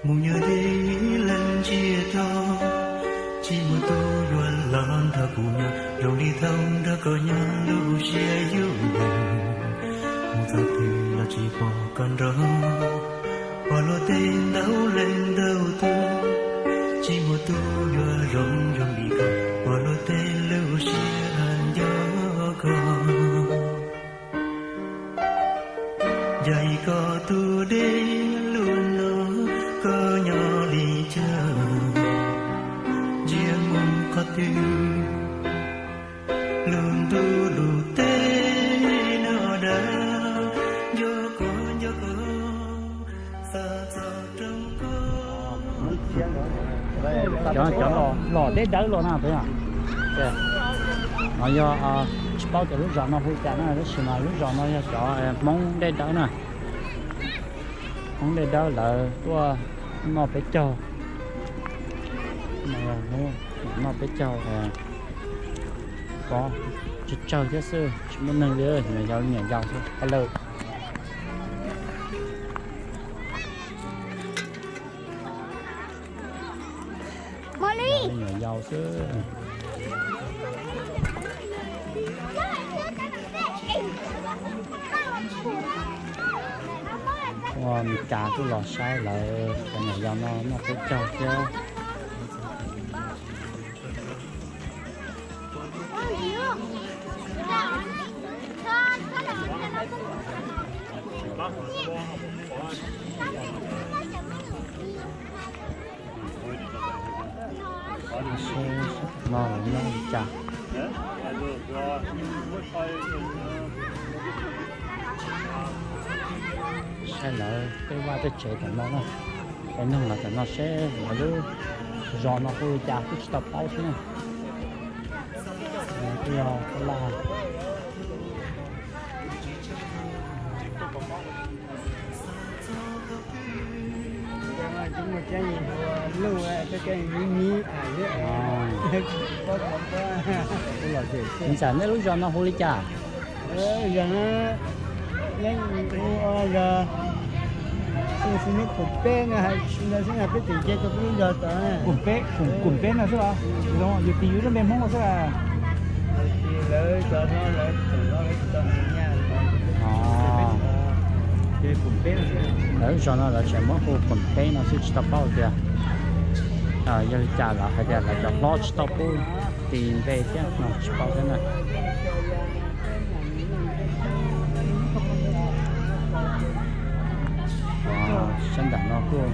Mus nyob deb leej ntsia rau, tsis muaj tus yuav los nrog kuv nyob, zoo li thaum nrog koj nyob lub siab yuj yus. Mus txog twg los tsis pom koj nrog, pom luag tej ntau leej ntau tus, tsis muaj tus yuav zoo zoo li koj, pom luag tej lub siab nco koj. Yog ib koj tus dej lub no, koj nyob li cas, ntsia mus qhov twg, lub ntuj lub teb no dag, nco koj nco koj, xav txog rooj koj. Cov, cov los, los deb dawb los na, no yog, tsis paub tias lub zos no hu li cas na, tab sis mas lub zos no yog cov Hmoob dej dawb na. Hmoob dej dawb lawv tuaj noj peb caug, noj peb caug, pov tsawg tsawg thiab xwb, tsis muaj neeg li, yog nyuam yaus xwb, nyuam yaus xwb. Ua Meskas kuj los saib lawv cov nyuam yaus no noj peb caug thiab. Seb no lawv nyob li cas. Saib lawv tej vaj tej tsev tom no na, peb nug lawv tom no seb lawv lub zos no hu li cas twb tsis tau paub thiab na. Twb yog tab laj. Ntxawm, nej lub zos no hu li cas? Zos no, nej hu zos, tus xws li Pum Peb no, ntawd xwb na, peb tseem nce rau peb lub zos tod. Pum Peb, Pum Peb no xwb los? Yus tis yus lub npe Hmoob no xwb. Lawv cov no lawv tseem no lawv tsis tau mus nyaj. Lawv lub zos no lawv tseem muab hu Pum Peb no xwb, tsis tau paub tias yog li cas, lawv hais tias lawv cov hlob tsis tau pub tis npe thiab no tsis paub thiab na. Sab nram no kuj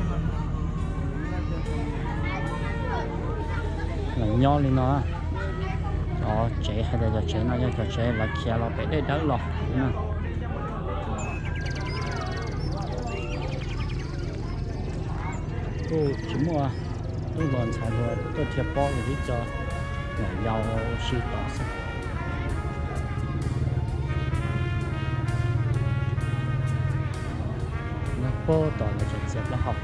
los nyob li no. Cov tsev hais tias cov tsev no yog cov tsev lawv khiav los pem dej dawb los. Kuj tsis muaj tub hluas ntxhais hluas tuaj dhia pob li, tib co nyuam yaus ua si tod xwb. Nyob puag tod lawv tseem txiav plaub hau.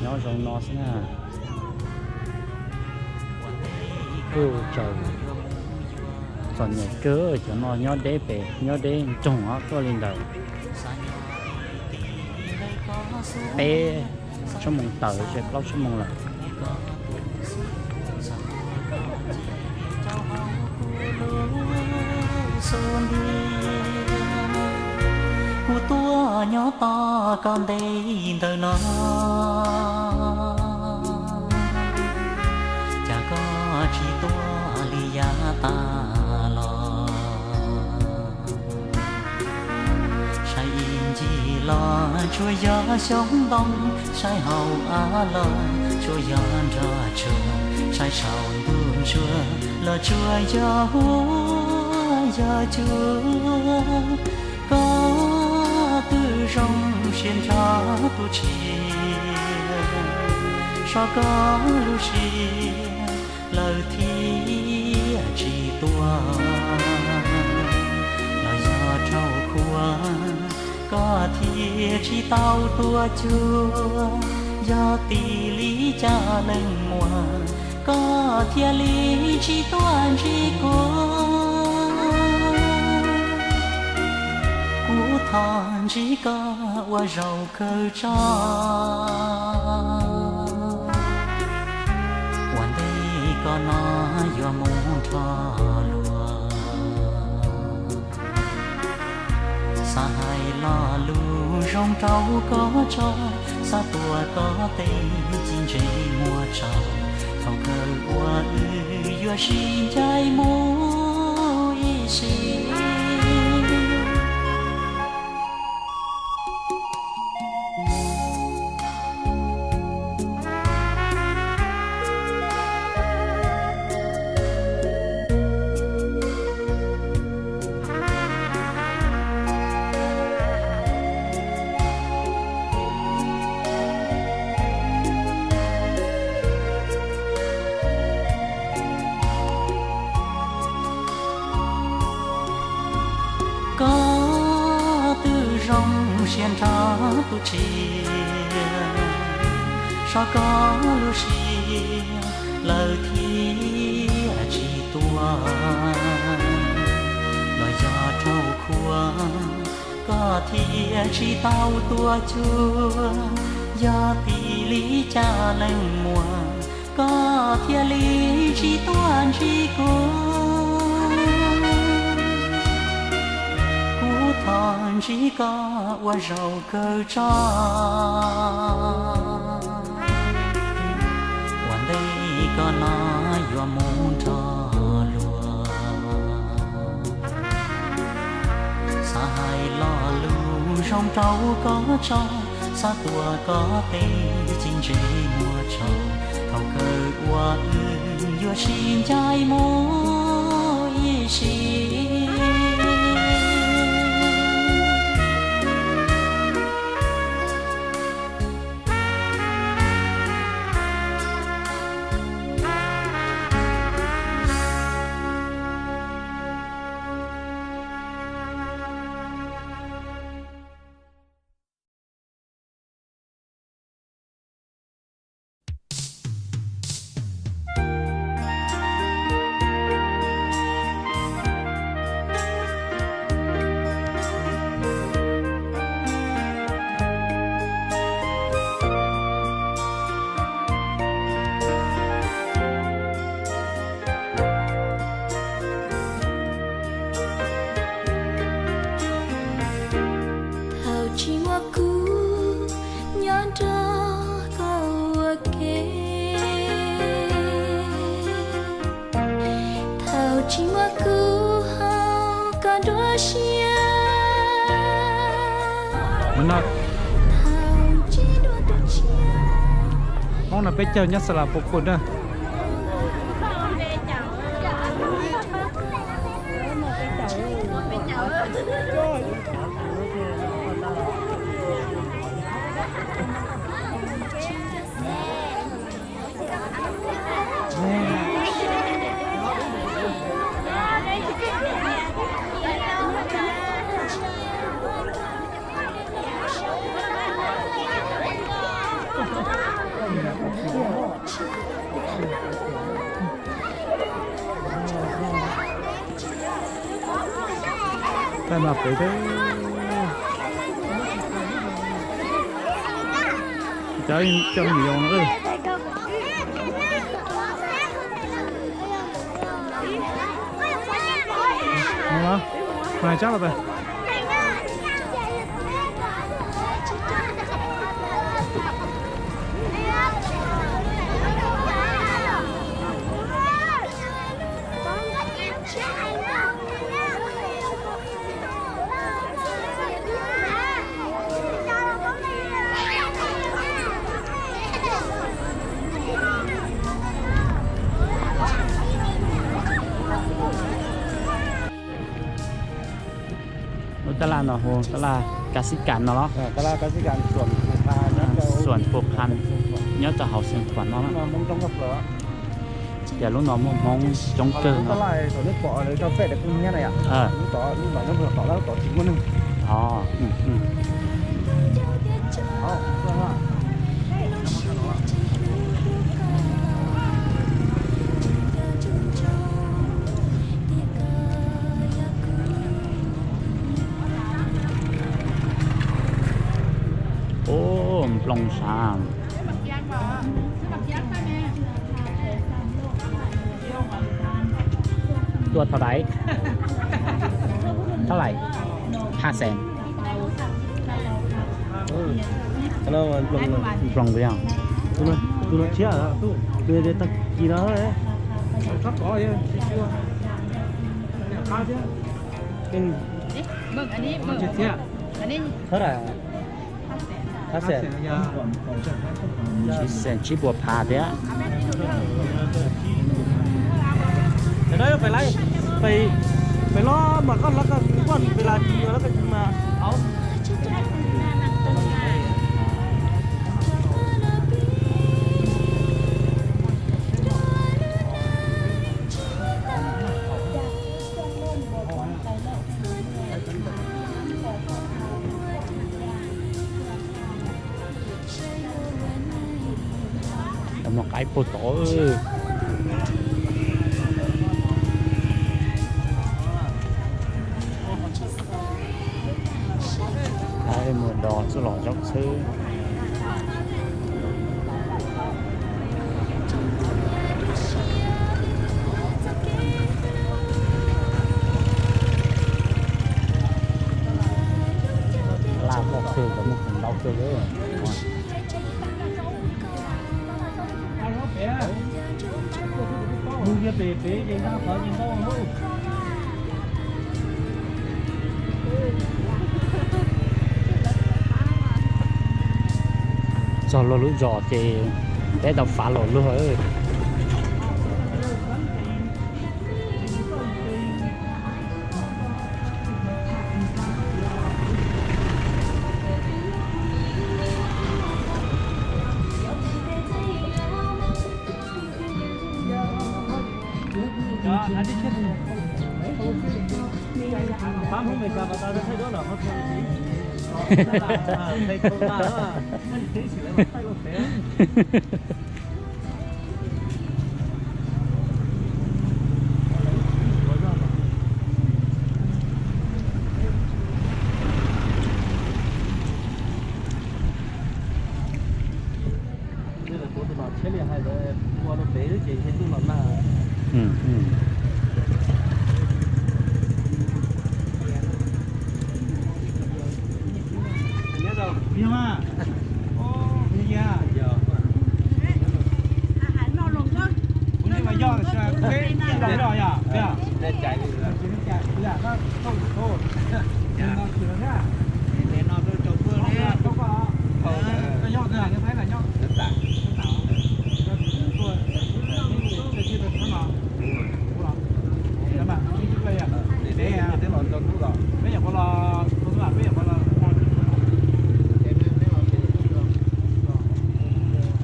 Nyob zoo no xwb na. Kuj tsaus txom nyem kawg, cov no nyob deb pem, nyob deb nroog os, tuaj li ntawm peb xuab moos tawm, ces plaub xuab moos lawm. Kuv tuaj nyob tos koj ntev ntawm no, cas koj tsis tuaj li yav tas los. Saib ib ncig los tsuas yog xyoob ntoo, saib hauv av los tsuas yog nroj tsuag, saib saum ntuj ntsuag los tsuas yog huab yog cua. Koj twb zoo siab nrog tus tsis so koj lub siab, lawv thiaj tsis tuaj. Los yog rau qhua koj thiaj tsis tau tuaj cuag, yog tim li cas leej muam koj thiaj li tsis tuaj ntsib kuv. Ntsib koj ua zaum kawg tso, ua ntej koj no yuav mus nrho luag. Xav hais lo lus zoo rau koj tso, xav tuav koj tes ci ntse muag tso, thaum kawg uas wb yuav sib ncaim mus ib sim. Koj twb zoo siab nrog tus tshiab, so koj lub siab lawm thiaj tsis tuag. Los yog rau qhua koj thiaj tsis tau tuaj cuag, yog tim li cas leej muam koj thiaj li tsis tuaj ntsib kuv. Kuv thov ntsib koj ua zaum kawg tso, ua ntej koj no yuav mus nrog luag. Xav hais lo lus zoo rau koj tso, xav tuav koj tes ci ntse muag tso, thaum kawg uas wb yuav sib ncaim mus ib sim. Thaum tsis muaj kuv nyob nrog koj ua ke, thaum tsis muaj kuv hauv koj nruab siab. Hmoob no peb caug nyob Xas Las Pos Pos na. Tag mas pem teb. Cov coj me nyuam no. Hais tsab los pes. Lub tab laj no hu tab laj Kav Xib Kam no los? Xuam Phu Qhan nyob rau hauv Xeev Khuam no. Ces lub no muaj Hmoob coob kawg no. Ploos sav. Tua thaum dais. Thab lais. Pha xees. Ploos yog. Tus no tshiab, tus tag kis no. Thab lais. Tsib xees tsib puas phav thiab. Pem no, pem los mas koj hlob koj kuaj pem las tsis yuav los koj tsis mas. Cov no qaib puag tod. Qaib mus do txuj lom zaum txhwb. Laj poj kawg, cov muaj hmoov ntau kawg li. Txog luag lub zos ces peb tau fav los luag.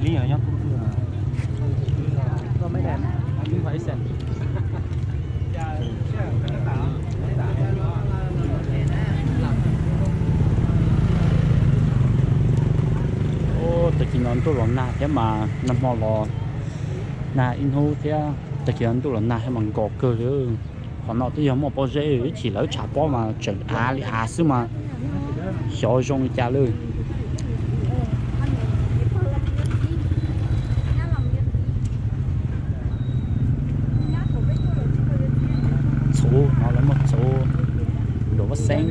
Li nyob Tag kis no ntuj los nag thiab mas nag hmo los nag ib hnub thiab, tag kis no ntuj los nag thiab mas nkos kawg li. Qhov no twb yog muaj pob zeb, ib chim lawv tshav pob mas tseem av li av xwb mas xyov zoo li cas li. Txhuv no lawv muaj txhuv, luam vaj xeeb.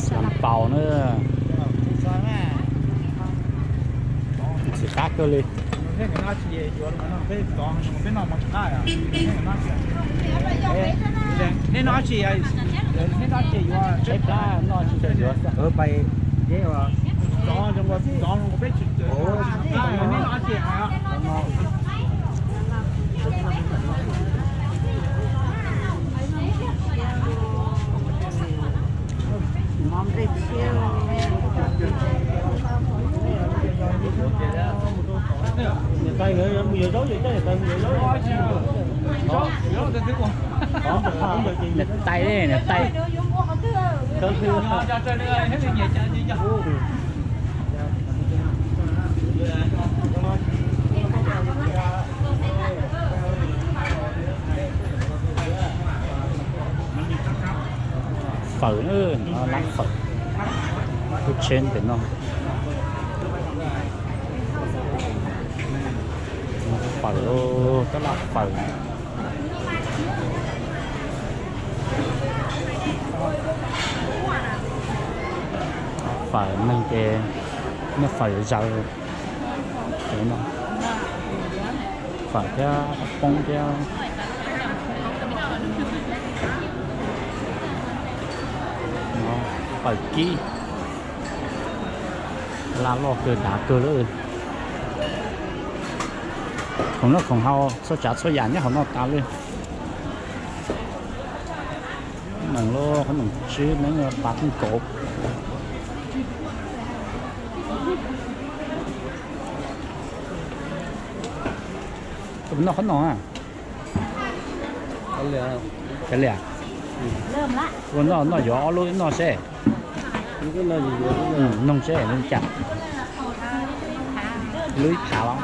Xav paus na. Tsis qab kawg li. Tshaib plab noj tsis tau yuav. Niam tais nkawd mus yuav zaub, coj niam tais mus yuav zaub. Niam tais, niam tais. Fawm, lab fawm, lub tsheb ntawm no. Fawm, tab laj fawm. Fawm neeg ces noj fawm zaws. Fawm thiab poob thiab. Fawm kib, laj loj kawg dav kawg lawm. Khoom noj khoom haus txhua tsav txhua yam nyob hauv no tas li. Noom lub qhob noom tsib neeb pas kub kauv. Noj qhob noom a. Kav liam, ua noj noj yuav ob lub noj seb. Noog seb li cas. Lub ib phav los.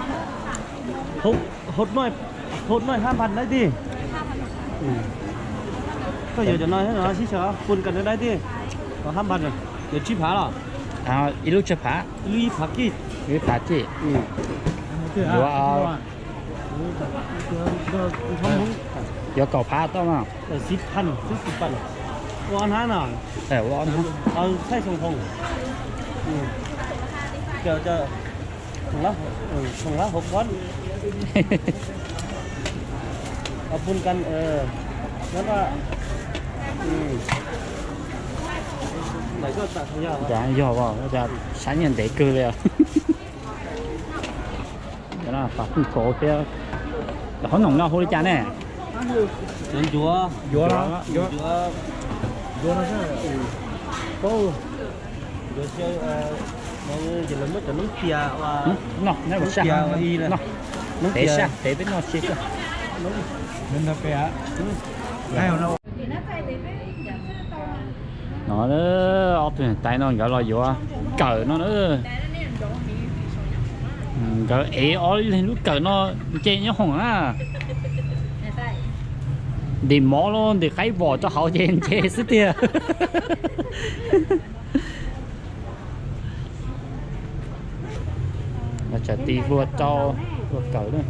Hộp, hộp noj, hộp noj hai bàn đấy đi. Koj yuav cov no xwb, sib sawv pun kas no đấy đi. Có hai bàn rồi. Yuav tsib phav los? Ib lub tsib phav. Ib lub ib phav kij. Ib phav kij. Yuav Yuav kaum phav tau no. Xib phav xwb xib phav. Ua ob hnab no. Ua ob hnab. Khoom lab hauv kob. Pun kas. Cas yog, cas saib nyiaj ntev kawg li. Cov no pas kub kauv thiab. Cov qhob noom no hu li cas ne? Ncuav, ncuav, ncuav, ncuav, ncuav, ces lawv muab cov noob tias, noob tias, noob tias, tev sab tev peb noj seb. No ob tug niam tais no nkawd los yuav kawm no na. Nkawd ev ob leeg lub kawm no nce nyob hoom na. Ntim mov los ntim qaib vom rau hauv ces nce xwb tiag. Tsam tis hlua rau, hlua kawm na.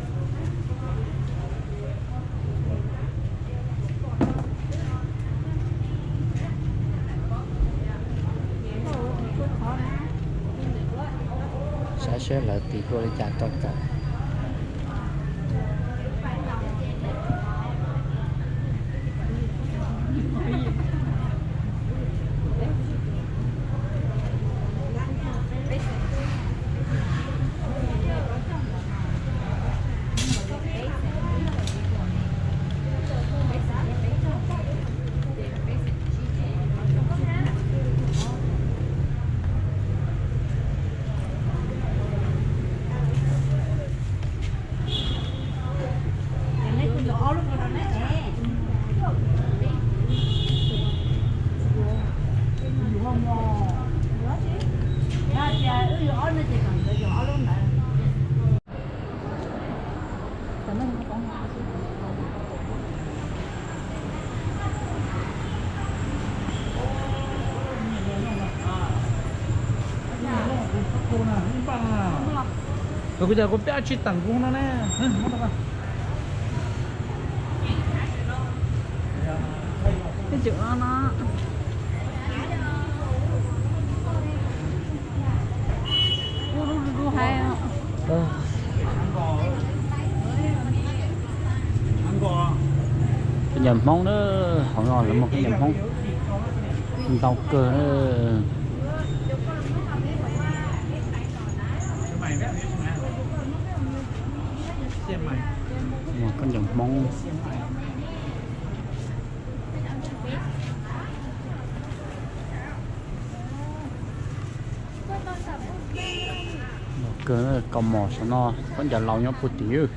Saib seb lawv tis hlua li cas rau kawm. Kuv cas kuv peb tsis tawm kuv no ne. Cov Hmoob na, hauv no lawv muag khaub ncaws Hmoob ntau kawg na. Muag khaub ncaws Hmoob. Kawg, kaus mom saum no, khaub ncaws laus nyob puag tim.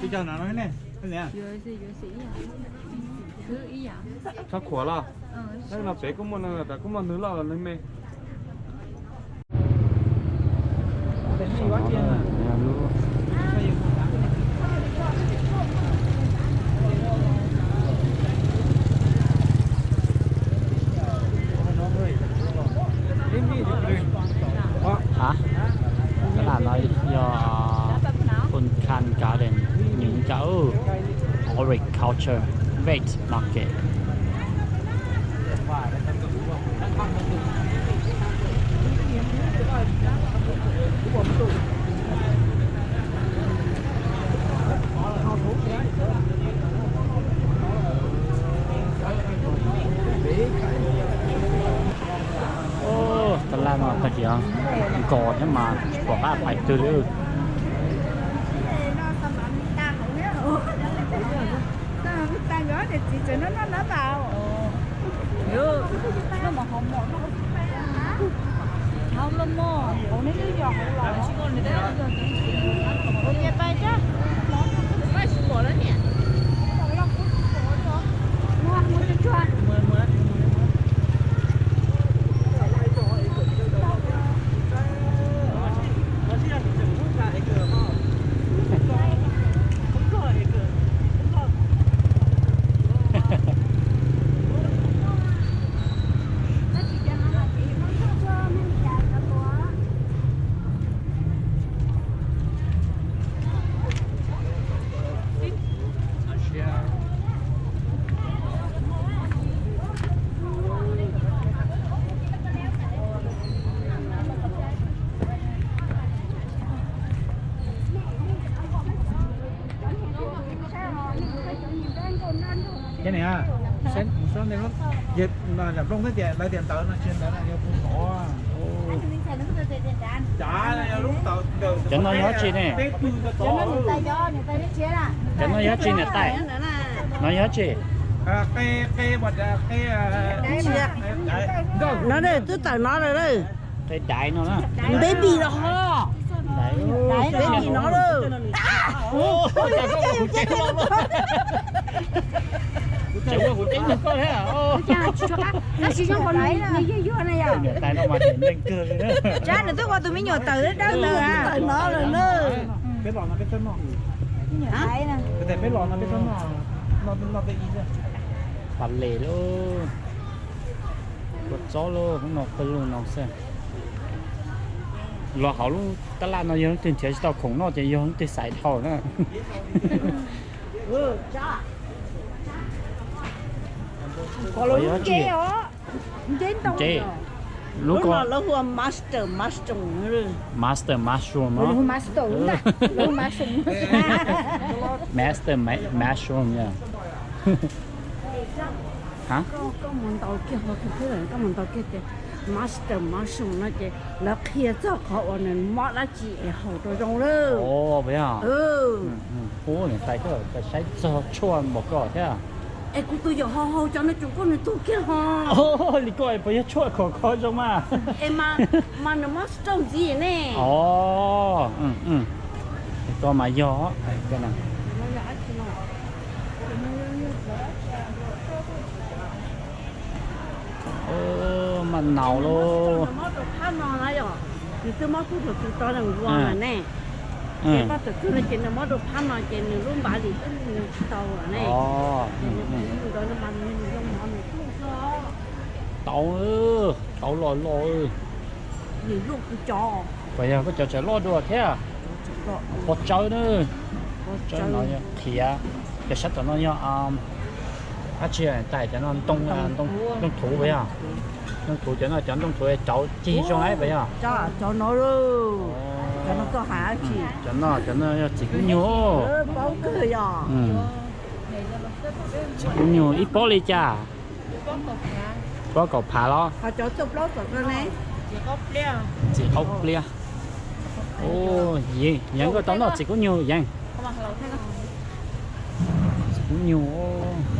Tsob khuam los, tab no pem kuj muaj neeg, pem kuj muaj neeg loj los neeg me. Hab, tab laj no yog Bhutan Garden, nws cov Agriculture Wet Market. Tab laj no tag kis nkos thiab mas tsis pom qab pais twg li. Ces nplooj thiab tias lawv tias ntawd no tsis ntawd no yog kuv tod. Cov no yog dab tsi ne? Cov no yog dab tsi niam tais? No yog dab tsi? No twb tawm no lawm. Qe daiv no na. Baby los ho. Baby no lawm. Tseem ua kuv ceeb nrog koj thiab. Niam tais no mas tseem neeg kawg li. Tsam nws twb ua tus me nyuam tawm dawb ntawd. Peb los no peb txhob noj. Peb los no peb txhob noj. Pas les lauj. Kua txob lauj, hnub no pawg lug no xwb. Los hauv lub tab laj no yog leej twg nrhiav tsis tau khoom noj ces yog leej twg xaiv dhau na. Lub ko lub ntse os. Ntse ntoo. Ntse. Lub ko lawv hu ua master mushroom. Master mushroom no. Master mushroom. Master mushroom. Koj mus ntaus kiag, koj mus ntaus kiag tias master mushroom no ces lawv qhia txog qhov uas nws mob dab tsi es haus rau zoo lawm. Ua niam tais koj saib txog tshuaj npaum ko thiab. Es kuv tus yawm ho haus cov no tsuas koj nws tug kiag ho. Li ko puas yog tshuaj khov kho zoo mas? Es mas nws mob stroke ntxiv ne. Os, koj mas yog. Maj naus lauj. Nws mob rau phab no na yom, nws twb mob kub thaum twg tau nees nkaum na ne. Ces paj tawm kawg no ces nws mob rau phab no ces nws lub npav lis twb nws tsis tau lawm ne. Nws mus nrad no mas nws zoo mov nws tuj xwb. Tau, tau los los. Nws luaj kuv cov. Puas yog koj cov tseem loj dua thiab? Pov tsawb na. Tsawb no yog qhiav. Cov sab tom no yog dab tsi tais? Cov no ntoo, ntoo thuv puas yog? Ntoo thuv, cov no cov ntoo thuv rauv cig zoo lawm puas yog? Cov no, cov no koj hais dab tsi? Cov no, cov no yog txiv kub nyuj. Paub kawg yog. Txiv kub nyuj ib pob li cas? Pob kaum phav los? Ho cov txoj plaub tom ko ne? Txiv qaub pliab. Yeej, yeej koj tau noj txiv kub nyuj yeej. Txiv kub nyuj.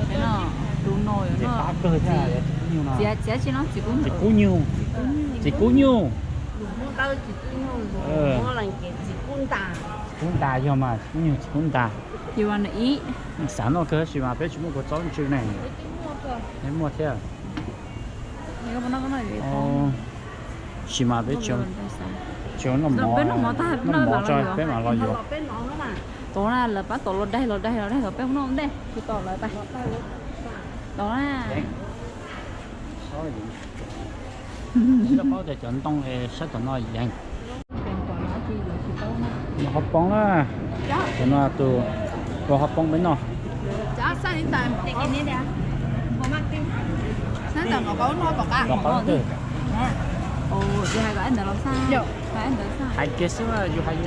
Tus no, tus no, pab kawg thiab txiv kub nyuj no. Txiv kub nyuj. Txiv kub nyuj. Txiv kub nyuj. Txiv kub ntas. Kub ntas yog mas, ib nyuag txiv kub ntas. Xav noj kawg tab sis mas peb tsis muaj kua txob ntsw ne. Neb muaj thiab. Tab sis mas peb tsis noj mov, noj mov tso peb mam los yuav. Tod na lawv pab tod los daig los daig los daig tod peb mus noj ntej tsis tau lawv tas. Tod na. Paub tias cov ntoo sab tom no yeej. Nws hauv poob na. Cov no tus ua hauv poob peb noj. Noj qab twg? Hais kiag xwb, yus hais yus,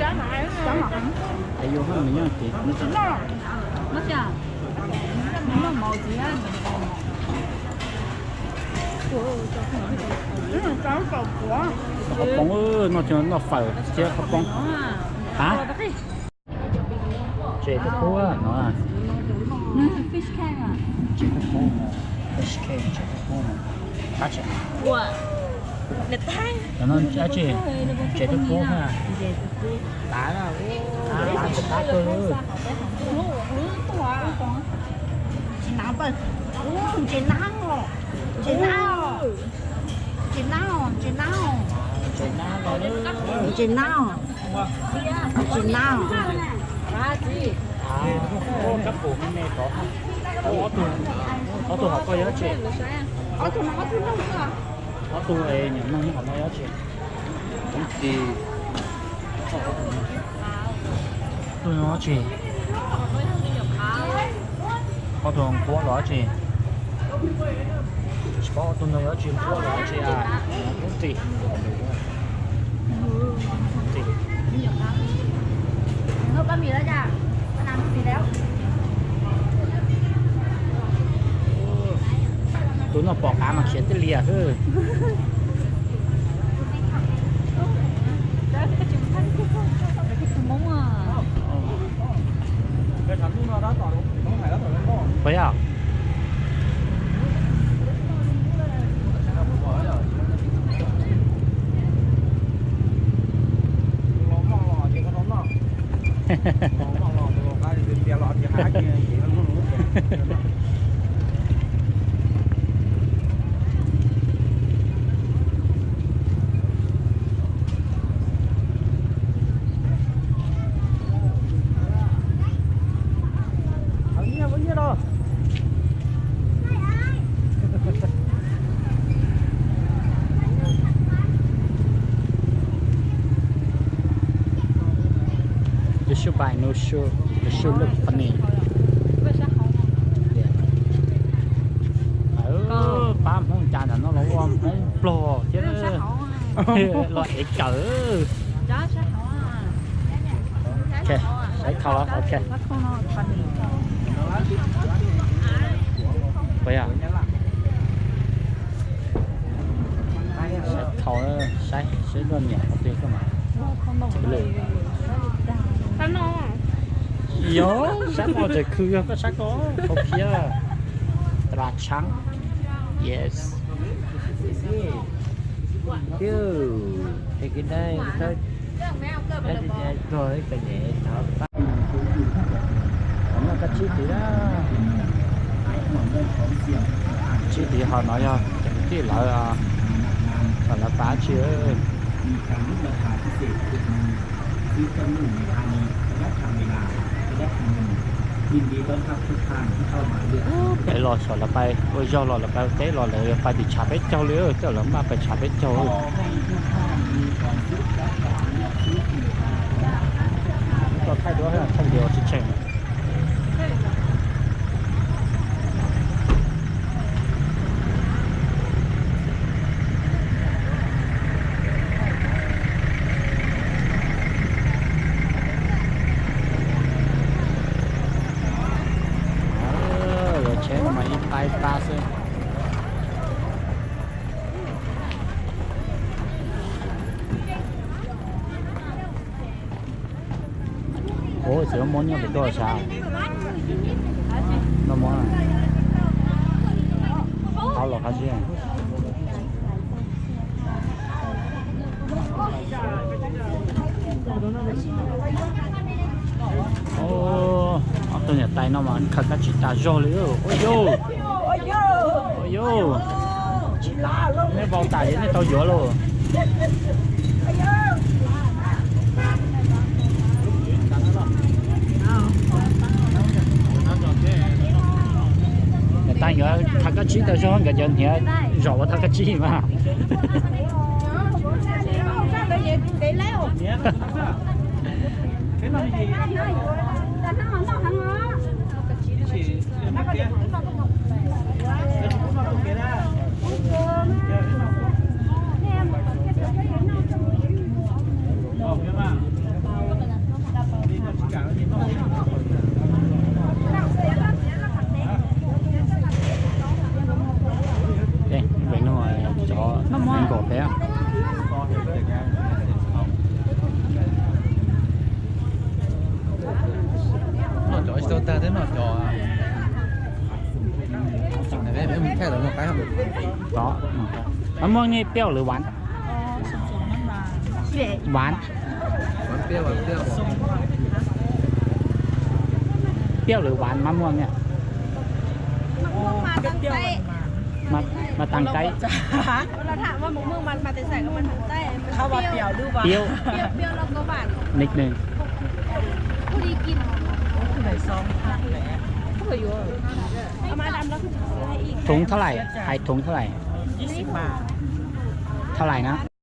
hais yus haj nws nyob kiag. Qhov poob, noj, noj fawm thiab qhov poob. Hab? Tsev kub pub no. Tsev kub pub, fish cake, tsev kub pub. Qab tsev, cov no dab tsi? Tsev kub pub na. Tav, tav tsis qab kawg. Ntses nab, ntses nab, ntses nab, ntses nab, ntses nab, ntses nab. Ob tug hauv koj yog dab tsi? Ob tug nyuam noog hauv no yog dab tsi? Tug no dab tsi? Ob tug nquab los dab tsi? Tsis paub ob tug no yog dab tsi, nquab los dab tsi a? Nquab ris. Tus no pom qav mas khiav tib liam xwb. Puas yog? You should buy new shoe. The shoe look funny. Pab Hmoob cas ntawm no los ua Hmoob Nplog thiab los ev kawm. Saib thau, ok. Puas yog? Saib thau, saib seb luaj niam qhov twg koj mas. Yog saib pom tseem khw yog koj saib ko, qhov khiav. Tla tshaab. Yes. Noj kab tsib tid na. Tsib tid ho no yog tij lawv, lawv pab tsi. Peb los saum lawv pais ua zog los lawv pais teb los lawv pais tim tshav peb caug li, coj lawv npaj pais tshav peb caug. Thaij duab thaij video tsis tsheej. Lawv tsheb no mas ib pab ib pab xwb. Ua txiv muab nyob pem tuaj sav. Noj mov, qab los qab zib. No mas khaws kab tsib tas zog li. Ua yus, ua yus, nej vau tas ces nej tau yuav lauj. Niam tais nkawd khaws kab tsib tas zog, nkawd cov hniav zom ua thaj kab tsib mas. Cov nkaum peb. Noj cov tsis tau tag thiab noj cov. Maj muaj nej peb lwm vas. Vas. Peb lwm vas maj muaj nej. Mas tag qaib. Peb. Nick name. Thùng th ư a i? Hai thùng th ư a i? Th ư a i na?